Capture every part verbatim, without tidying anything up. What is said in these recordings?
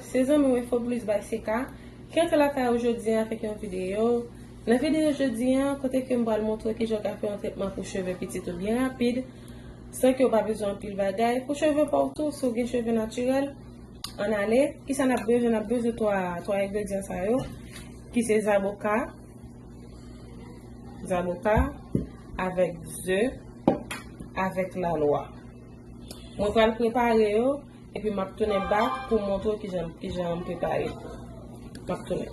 Se zanmi w Info Plus by C K ki antre lakay ou jodi a avèk yon videyo. Nan videyo jodi a, kote ke m pral montre kijan w ka fè yon tretman pou cheve pitit ou byen rapid, san ke w pa bezwen anpil bagay. Pou cheve pa w tou, si w gen cheve natirèl, ann ale. Kisa n ap bezwen? N ap bezwen twa, twa engredyan sa yo, ki se zaboka, zaboka, avèk ze, avèk lalwa. Mwen pral prepare yo, epi m ap tounen back pou montre w kijan, kijan m prepare. M ap tounen.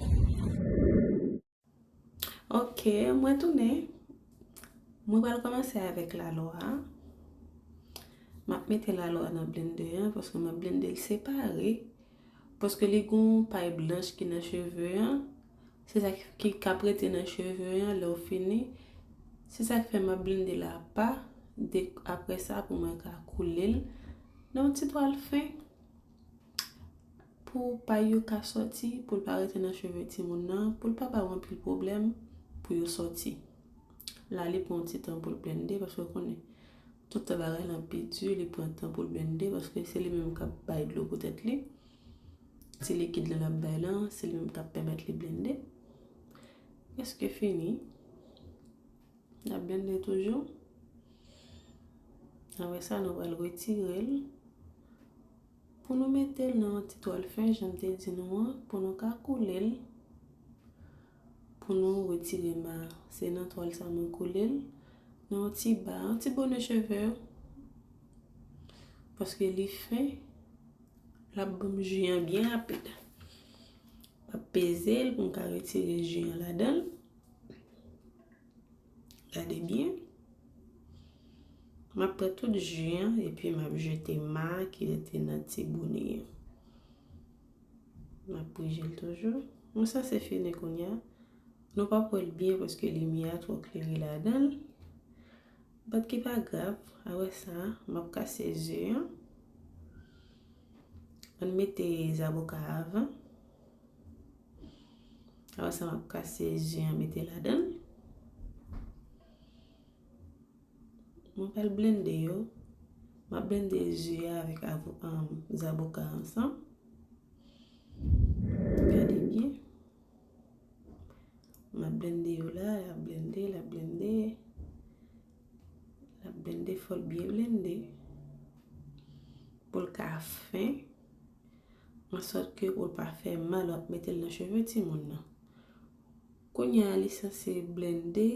Ok, mwen tounen. Mwen pral kòmanse avèk lalwa. M ap mete lalwa nan blender an, paske m ap blende l separe. Paske li gon pay blanch ki nan cheve an. Se sa ki, ki k ap rete nan cheve an lè w fini. Se sa k fè m ap blende l apa. De, apre sa, pou mwen ka koule l nan yon ti twal fen. Pou pay yo ka sòti, pou l pa rete nan cheve timoun nan, pou l pa ba w anpil pwoblèm pou yo sòti. La, li pran yon ti tan pou l blende, paske w konnen, tout tan bagay lan pi di, li pran tan pou l blende, paske se li menm k ap bay dlo pou tèt li. Ti likid lan l ap bay lan, se li menm k ap pèmèt li blende. Prèske fini. N ap blende toujou. Apre sa, nou pral retire l. Pou nou mete l nan yon ti twal fen, jan m te di nou an, pou nou ka koule l. Pou nou retire ma, se nan twal sa mwen koule l. Nan yon ti ba, yon ti bone cheve. Paske li fen, l ap ban m ji an byen rapid. M ap peze l pou m ka retire ji an ladan l. Gade byen. M ap pran tout ji an, epi m ap jete ma ki rete nan ti bone an. M ap prije l toujou. Mwen sanse fini kounye a. Nou p ap wè l byen paske limyè a twò klere ladan l. But ki pa grav, apre sa, m ap kase ze an. Ann mete zaboka avan. Apre sa, m ap kase ze an mete ladan l. Mwen pral blende yo. M ap blende ze a avèk avo-, um, zaboka ansanm. Gade byen. M ap blende yo la, l ap blende, l ap blende. L ap blende, fò l byen blende. Pou l ka fen. Ansòt ke pou l pa fè mal, w ap mete l nan cheve timoun nan. Kounye a, li sanse blende.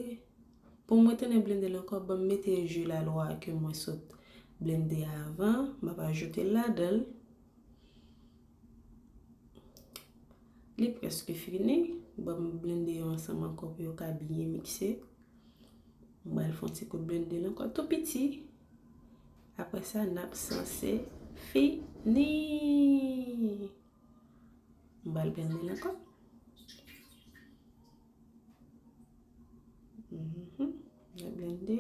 Pou mwen tounen blende l ankò, ban m mete ji lalwa ke mwen sot blende avan, m ap ajoute l ladan l. Li prèske fini. Ban m blende yo ansanm ankò pou yo ka byen mikse. M pral fè yon ti kout blende l ankò tou piti. Apre sa, n ap sanse fini. M pral blende l ankò. Mhm. M ap blende.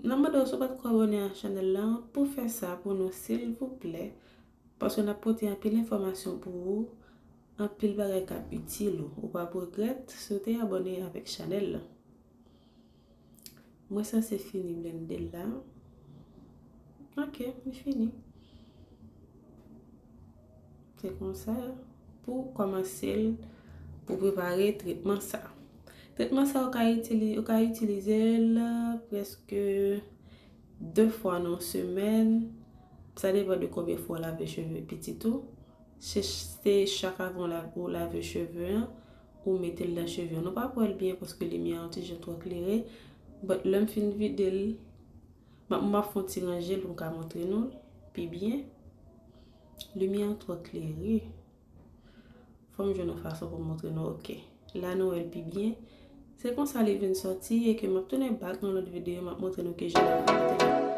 N ap mande w si w pa t ko abòne a chanèl la, pou fè sa pou nou, silvouplè. Paske n ap pote anpil enfòmasyon pou ou, anpil bagay k ap itil ou. Ou p ap regrèt si w te abòne avèk chanèl la. Mwen sanse fini blende l la. Ok, li fini. Se konsa, pou kòmanse l, pou prepare tretman sa. Tretman sa, ou ka itili-, ou ka itilize l prèske de fwa nan semèn. Sa depann de konbyen fwa w lave cheve pitit ou. Se, se chak avan w la-, ou lave cheve an, ou mete l nan cheve an. Nou p ap wè l byen paske limyè an ti jan twò klere. But lè m fin vide l, m ap, m ap fè yon ti ranje l pou m ka montre nou l pi byen. Limyè an twò klere. Fò m jwenn yon fason pou m montre nou. Ok. La nou wè l pi byen. Se konsa li vin sòti e ke m ap tounen back nan lòt videyo, m ap montre nou kijan l ap fè.